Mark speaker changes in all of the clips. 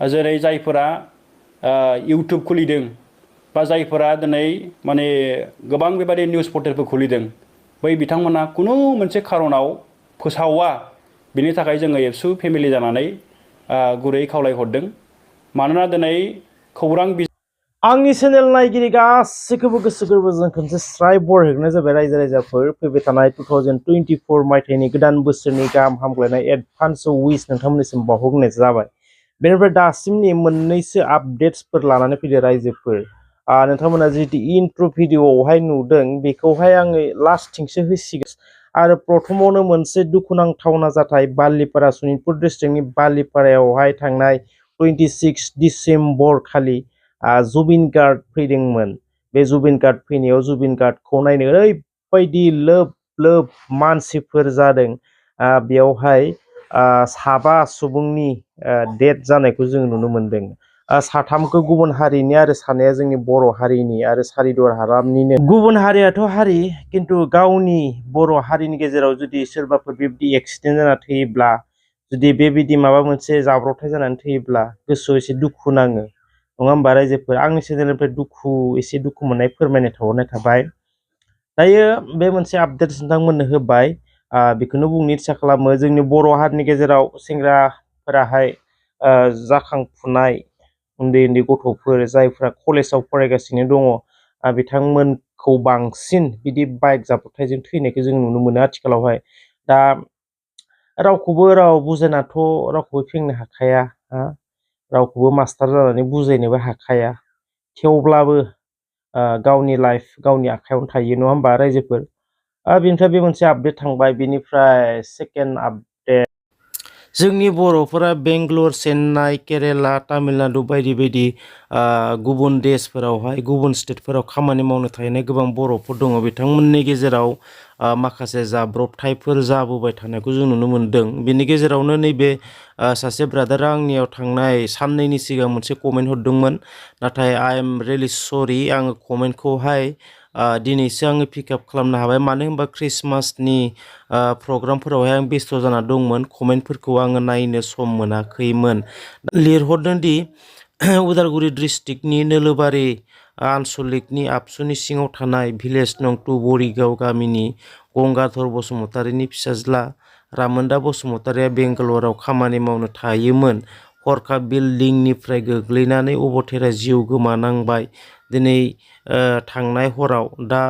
Speaker 1: जेरै जायफोरा इउटुब खुलिदों बा जायफोरा दिनै माने गोबां बेबायदि निउस पर्टेलफोर खुलिदों बै बिथांमोना खुनु मोनसे खारनाव फोसावा बिनि थाखाय जोङो एबसु फेमिलि जानानै गुरै खावलायहरदों मानोना दिनै खौरां
Speaker 2: आंनि चेनेल नायगिरि गासैखौबो गोसो गोरबोजों खनसे स्राय बरायहरनाय जाबाय रायजो राजाफोर फैबाय थानाय 2024 मायथाइनि गोदान बोसोरनि गाहाम हामग्लायनाय एडभान्स विश नोंथांमोननिसिम बावहरनाय जाबाय। बेनिफ्राय दासिमनि मोननैसो आपडेट्सफोर लानानै फैदो रायजोफोर। नोंथांमोना जिहेतु इन्ट्र भिडिअआवहाय नुदों बेखौहाय आङो लास्टिंसो होसिगोन आरो प्रथमावनो मोनसे दुखुनांथावना जाथाय बालिपारा सनितपुर डिस्ट्रिक्टनि बालिपारायावहाय थांनाय 26 डिसेम्बर खालि जुबिन गार्ड फैदोंमोन। बे जुबिन गार्ड फैनायाव जुबिन गार्डखौ नायनो ओरैबायदि लोब लोब मानसिफोर जादों बेयावहाय साबा सुबुंनि डेथ जानायखौ जों नुनो मोनदों। साथामखौ गुबुन हारिनि आरो सानैया जोंनि बर' हारिनि आरो सारिदुवार हालामनिनो। गुबुन हारियाथ' हारि खिन्थु गावनि बर' हारिनि गेजेराव जुदि सोरबाफोर बेबायदि एक्सिडेन्ट जाना थैयोब्ला जुदि बेबायदि माबा मोनसे जाब्रबथाय जानानै थैयोब्ला गोसोआव एसे दुखु नाङो नङा होमबा रायजोफोर। आंनि चेनेलनिफ्राय एसे दुखु मोननाय फोरमायनाय थाहरनाय थाबाय। दायो बे मोनसे आपडेट नोंथांमोननो होबाय बेखौनो बुंनो इच्छा खालामो जोंनि बर' हारिनि गेजेराव सेंग्राफोराहाय जाखांफुनाय उन्दै उन्दै गथ'फोर जायफ्रा कलेजाव फरायगासिनो दङ बिथांमोनखौ बांसिन बिदि बाइक जाब्रबथायजों थैनायखौ जों नुनो मोनो आथिखालावहाय। दा रावखौबो राव बुजायनाथ' रावखौबो फेंनो हाखाया रावखौबो मास्टार जानानै बुजायनोबो हाखाया थेवब्लाबो गावनि लाइफ गावनि आखायावनो थायो नङा होमबा रायजोफोर। बेनिफ्राय बे मोनसे आपडेट थांबाय। बेनिफ्राय सेकेन्ड आपडेट जोंनि बर'फोरा बेंगलर चेन्नाइ केरेला तामिलनाडु बायदि बायदि गुबुन देशफोरावहाय गुबुन स्टेटफोराव खामानि मावनो थाहैनाय गोबां बर'फोर दङ। बिथांमोननि गेजेराव माखासे जाब्रबथायफोर जाबोबाय थानायखौ जों नुनो मोनदों। बेनि गेजेरावनो नैबे सासे ब्रादारा आंनियाव थांनाय साननैनि सिगां मोनसे कमेन्ट हरदोंमोन नाथाय आइ एम रियेलि सरि आङो कमेन्टखौहाय दिनैसो आङो पिकआप खालामनो हाबाय मानो होनबा ख्रिस्टमासनि प्रग्रामफोरावहाय आं बेस्थ' जाना दंमोन कमेन्टफोरखौ आङो नायनो सम मोनाखैमोन। लिरहरदों दि उदालगुरि डिस्ट्रिक्टनि नोलोबारि आनसलिकनि आबसुनि सिङाव थानाय भिलेज नं 2 बरिगाव गामिनि गंगाधर बसुमतारिनि फिसाज्ला रामोनदा बसुमतारिया बेंगालराव खामानि मावनो थायोमोन। हरखाब बिल्डिंनिफ्राय गोग्लैनानै अबथेरा जिउ गोमानांबाय दिनै थांनाय हराव। दा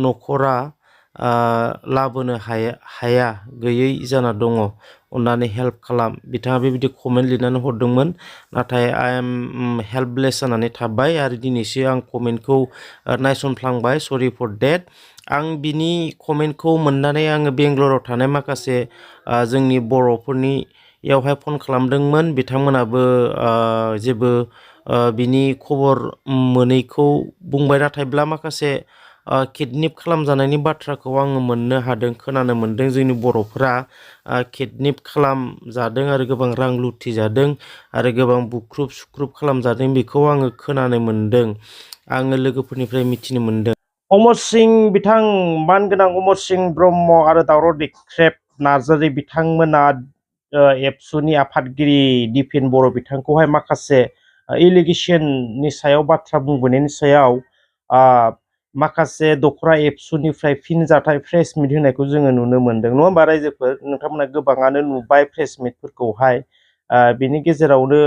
Speaker 2: न'खरा लाबोनो हाया गैयै जाना दङ अन्नानै हेल्प खालाम। बिथाङा बेबायदि कमेन्ट लिरनानै हरदोंमोन नाथाय आइ एम हेल्पलेस जानानै थाबाय आरो दिनैसो आं कमेन्टखौ नायसनफ्लांबाय सरि फर डेट। आं बिनि कमेन्टखौ मोननानै आङो बेंगलराव थानाय माखासे जोंनि बर'फोरनियावहाय फन खालामदोंमोन बिथांमोनाबो जेबो बिनि खबर मोनैखौ बुंबाय नाथायब्ला माखासे किडनेप खालामजानायनि बाथ्राखौ आङो मोननो हादों खोनानो मोनदों। जोंनि बर'फोरा किडनेप खालामजादों आरो गोबां रां लुथिजादों आरो गोबां बुख्रुब सुख्रुब खालामजादों बेखौ आङो खोनानो मोनदों आङो लोगोफोरनिफ्राय मिथिनो मोनदों। अमर सिंह बिथां मानगोनां अमर सिंह ब्रह्म आरो दावराव देख्रेब नार्जारि बिथांमोना एबसुनि आफादगिरि दिपेन बर' बिथांखौहाय माखासे एलिगेसननि सायाव बाथ्रा बुंबोनायनि सायाव माखासे दखरा एबसुनिफ्राय फिनजाथाय प्रेस मिट होनायखौ जोङो नुनो मोनदों नङा होमबा रायजोफोर। नोंथांमोना गोबाङानो नुबाय प्रेस मिटफोरखौहाय। बेनि गेजेरावनो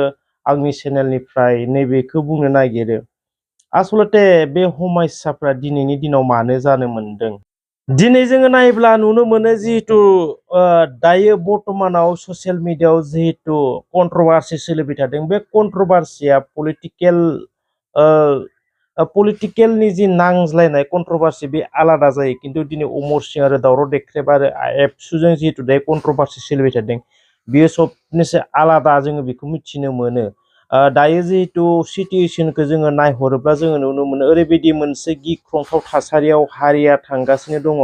Speaker 2: आंनि चेनेलनिफ्राय नैबेखौ बुंनो नागिरो आसलते बे हमायसाफ्रा दिनैनि दिनाव मानो जानो मोनदों। दिनै जोङो नायोब्ला नुनो मोनो जिहेतु दायो बर्तमानाव ससियेल मिडियायाव जिहेतु कन्ट्रभार्सि सोलिबाय थादों बे कन्ट्रभार्सिया पलिटिकेलनि जि नांज्लायनाय कन्ट्रभार्सि बे आलादा जायो खिन्थु दिनै अमर सिंह आरो दावराव देख्रेब आरो एबसुजों जिहेतु दायो कन्ट्रभार्सि सोलिबाय थादों बेयो सबनिसे आलादा जोङो बेखौ मिथिनो मोनो। दायो जिहेतु सिटुवेसनखौ जोङो नायहरोब्ला जोङो नुनो मोनो ओरैबायदि मोनसे गिख्रंथाव थासारियाव हारिया थांगासिनो दङ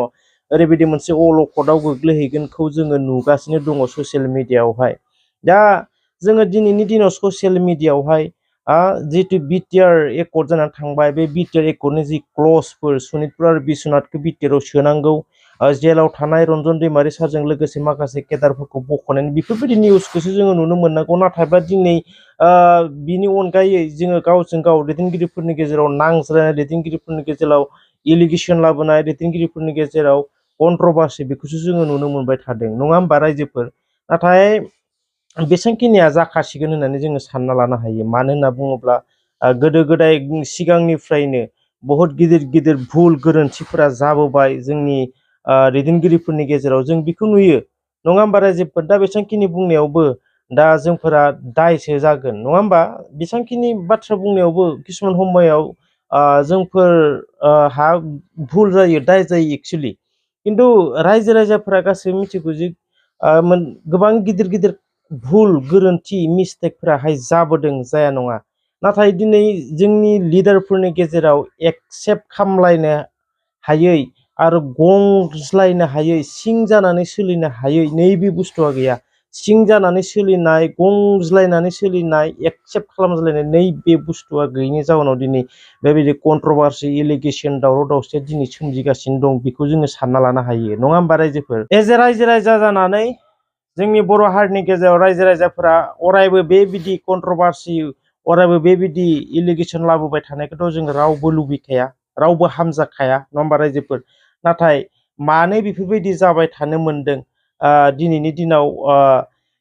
Speaker 2: ओरैबायदि मोनसे अलखदाव गोग्लैहैगोनखौ जोङो नुगासिनो दङ ससियेल मिडियायावहाय। दा जोङो दिनैनि दिनाव ससियेल मिडियायावहाय जिहेतु बिटिआर एकर्ड जानानै थांबाय बे बिटिआर एकर्डनि जि क्लजफोर सनितपुर आरो बिश्वनाथखौ बिटिआरआव सोनांगौ जेलाव थानाय रन्जन दैमारि सारजों लोगोसे माखासे केडारफोरखौ बख'नानै बेफोरबायदि निउसखौसो जोङो नुनो मोननांगौ। नाथायबा दिनै बिनि अनगायै जोङो गावजों गाव दैदेनगिरिफोरनि गेजेराव नांज्लायनाय, दैदेनगिरिफोरनि गेजेराव एलिगेसन लाबोनाय, दैदेनगिरिफोरनि गेजेराव कन्ट्रभार्सि बेखौसो जोङो नुनो मोनबाय थादों, नङा होमबा रायजोफोर? नाथाय बेसांखिनिया जाखासिगोन होननानै जोङो सानना लानो हायो। मानो होनना बुङोब्ला गोदो गोदाय सिगांनिफ्रायनो बहुत गिदिर गिदिर भुल गोरोन्थिफोरा जाबोबाय जोंनि दैदेनगिरिफोरनि गेजेराव, जों बेखौ नुयो, नङा होमबा रायजोफोर? दा बेसांखिनि बुंनायावबो दा जोंफोरा दायसो जागोन, नङा होमबा? बेसांखिनि बाथ्रा बुंनायावबो किसुमान समायाव जोंफोर हा भुल जायो, दाय जायो एक्सुवेलि। खिन्थु रायजो राजाफोरा गासैबो मिथिगौ जे गोबां गिदिर गिदिर भुल गोरोन्थि मिस्टेकफोराहाय जाबोदों, जाया नङा। नाथाय दिनै जोंनि लिडारफोरनि गेजेराव एक्सेप्ट खालामलायनो हायै आरो गंज्लायनो हायै, सिं जानानै सोलिनो हायै नैबे बुस्थुआ गैया। सिं जानानै सोलिनाय, गंज्लायनानै सोलिनाय, एक्सेप्ट खालामज्लायनाय नैबे बुस्थुआ गैयिनि जाउनाव दिनै बेबायदि कन्ट्रभार्सि, एलिगेसन, दावराव दावसिया दिनै सोमजिगासिनो दं। बेखौ जोङो सानना लानो हायो, नङा होमबा रायजोफोर? एज ए रायजो राजा जानानै जोंनि बर' हारिनि गेजेराव रायजो राजाफोरा अरायबो बेबायदि कन्ट्रभार्सि, अरायबो बेबायदि एलिगेसन लाबोबाय थानायखौथ' जों रावबो लुबैखाया, रावबो हामजाखाया, नङा होमबा रायजोफोर? नाथाय मानो बेफोरबायदि जाबाय थानो मोनदों? दिनैनि दिनाव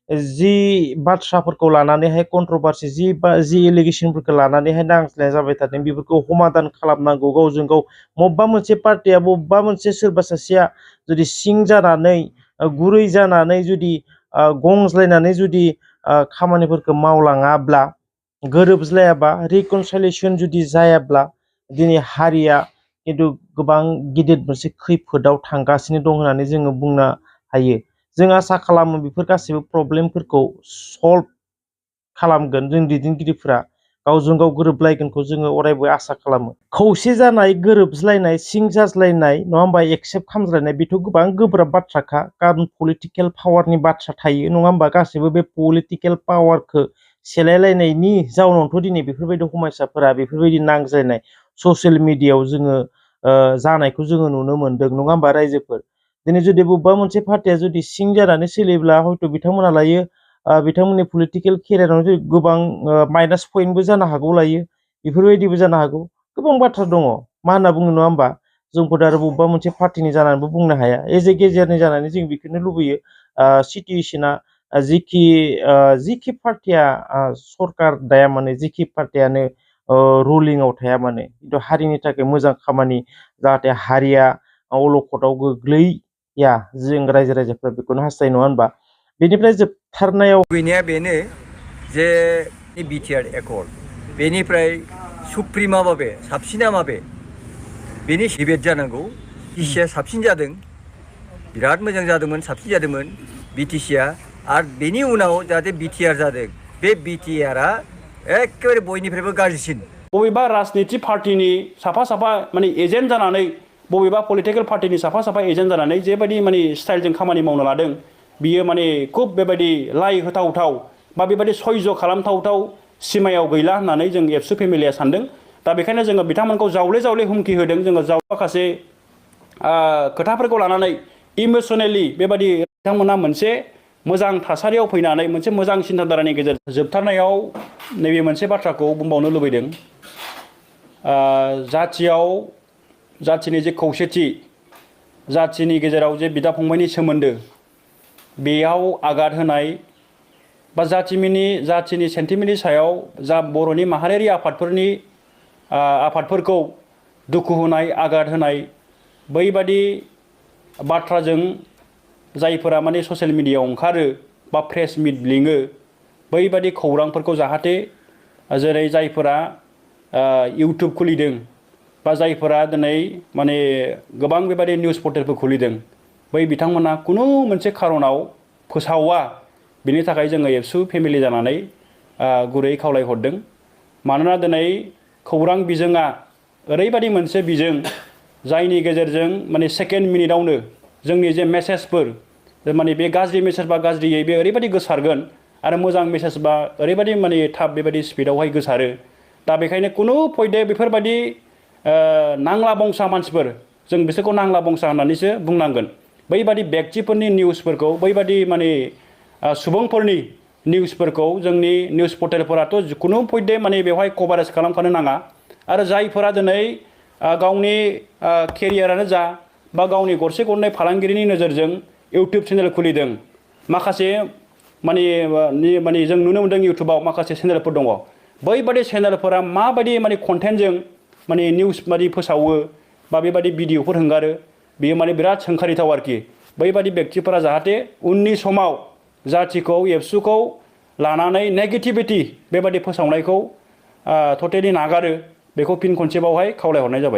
Speaker 2: जि बाथ्राफोरखौ लानानैहाय कन्ट्रभार्सि, जि एलिगेसनफोरखौ लानानैहाय नांज्लायनाय जाबाय थादों, बेफोरखौ समाधान खालामनांगौ। गावजों गाव बबेबा मोनसे पार्टिया, बबेबा मोनसे सोरबा सासेया जुदि सिं जानानै, गुरै जानानै जुदि गंज्लायनानै जुदि खामानिफोरखौ मावलाङाब्ला, गोरोबज्लायाबा, रिकनसिलिएसन जुदि जायाब्ला दिनै हारिया खिन्थु गोबां गिदिर मोनसे खैफोदाव थांगासिनो दं होननानै जोङो बुंनो हायो। जों आसा खालामो बेफोर गासैबो प्रब्लेमफोरखौ सल्भ खालामगोन जों दैदेनगिरिफोरा, गावजों गाव गोरोबलायगोनखौ जोङो अरायबो आसा खालामो। खौसे जानाय, गोरोबज्लायनाय, सिं जाज्लायनाय, नङा होमबा, एक्सेप्ट खालामज्लायनाय, बेथ' गोबां गोब्राब बाथ्राखा। कारन पलिटिकेल पावारनि बाथ्रा थायो, नङा होमबा? गासैबो बे पलिटिकेल पावारखौ सेलायलायनायनि जाउनावथ' दिनै बेफोरबायदि समयसाफोरा, बेफोरबायदि नांज्लायनाय ससियेल मिडियायाव जोङो जानायखौ जोङो नुनो मोनदों, नङा होमबा रायजोफोर? दिनै जुदि बबेबा मोनसे पार्टिया जुदि सिं जानानै सोलियोब्ला हयथ' बिथांमोना लायो बिथांमोननि पलिटिकेल केरियाराव गोबां माइनास पइन्टबो जानो हागौ लायो, बेफोरबायदिबो जानो हागौ। गोबां बाथ्रा दङ, मा होनना बुङो, नङा होमबा? जोंफोर आरो बबेबा मोनसे पार्टिनि जानानैबो बुंनो हाया। एज ए गेजेरनि जानानै जों बेखौनो लुबैयो, सिटुएसना जिखि पार्टिया सरकार दाया माने, जिखि पार्टियानो रुलिंआव थाया माने, खिन्थु हारिनि थाखाय मोजां खामानि, जाहाथे हारिया अलखदाव गोग्लैया, जों रायजो राजाफ्रा बेखौनो हास्थायो, नङा होनबा? बेनिफ्राय जोबथारनायाव
Speaker 3: लुबैनाया बेनो जे बिटिआर एकर्ड बेनिफ्राय सुप्रिमा माबे, साबसिना माबे, बेनि डिबेट जानांगौ। बिटिसिआ साबसिन जादों, बिराद मोजां जादोंमोन, साबसिन जादोंमोन बिटिसिआ। आरो बेनि उनाव जाहाथे बिटिआर जादों, बे बिटिआरआ एखेबारे बयनिफ्रायबो गाज्रिसिन।
Speaker 1: बबेबा राजनिति पार्टिनि साफा साफा माने एजेन्ट जानानै, बबेबा पलिटिकेल पार्टिनि साफा साफा एजेन्ट जानानै जेबायदि माने स्टाइलजों खामानि मावनो लादों, बियो माने खुब बेबायदि लाइ होथावथाव बा बेबायदि सयज' खालामथावथाव सिमायाव गैला होननानै जों एबसु फेमिलिया सानदों। दा बेखायनो जोङो बिथांमोनखौ जावले जावले हुमखि होदों। जोङो माखासे खोथाफोरखौ लानानै इमोसनेलि बेबायदि बिथांमोना मोनसे मोजां थासारियाव फैनानै मोनसे मोजां सिन्थाधारानि गेजेरजों जोबथारनायाव नैबे मोनसे बाथ्राखौ बुंबावनो लुबैदों। जाथिनि जे खौसेथि, जाथिनि गेजेराव जे बिदा फंबायनि सोमोन्दो, बेयाव आघात होनाय बा जाथिनि सेन्टिमेन्टनि सायाव जा बर'नि माहारियारि आफादफोरखौ दुखु होनाय, आघात होनाय, बैबादि बाथ्राजों जायफोरा माने ससियेल मिडियायाव ओंखारो बा प्रेस मिट लिङो, बैबादि खौरांफोरखौ जाहाथे जेरै जायफोरा इउटुब खुलिदों बा जायफोरा दिनै माने गोबां बेबादि निउस पर्टेलफोर खुलिदों, बै बिथांमोना खुनु मोनसे खारनाव फोसावा, बिनि थाखाय जोङो एबसु फेमिलि जानानै गुरैयै खावलायहरदों। मानोना दिनै खौरां बिजोङा ओरैबायदि मोनसे बिजों जायनि गेजेरजों माने सेकेन्ड मिनिटआवनो जोंनि जे मेसेजफोर, माने बे गाज्रि मेसेज बा गाज्रियै बे ओरैबायदि गोसारगोन आरो मोजां मेसेज बा ओरैबायदि माने थाब बेबायदि स्पिडआवहाय गोसारो। दा बेखायनो खुनु फयदे बेफोरबायदि नांला बंसा मानसिफोर जों बिसोरखौ नांला बंसा होननानैसो बुंनांगोन बैबादि व्यक्तिफोरनि निउसफोरखौ बैबादि माने सुबुंफोरनि निउसफोरखौ जोंनि निउस पर्टेलफोराथ' जिखुनु पयदे माने बेवहाय कभारेज खालामखानो नाङा आरो जायफोरा दिनै गावनि केरियारानो जा बा गावनि गरसे गरनै फालांगिरिनि नोजोरजों इउटुब चेनेल खुलिदों माखासे माने जों नुनो मोनदों इउटुबाव माखासे चेनेलफोर दङ बैबादि चेनेलफोरा माबायदि माने कन्टेन्टजों माने निउस बादि फोसावो बा बेबादि भिडिअफोर हंगारो बेयो माने बिराद सोंखारिथाव आरोखि बैबादि व्यक्तिफोरा जाहाथे उननि समाव जाथिखौ एबसुखौ लानानै नेगेटिभिटी बेबादि फोसावनायखौ टटेलि नागारो बेखौ फिन खनसेबावहाय खावलायहरनाय जाबाय।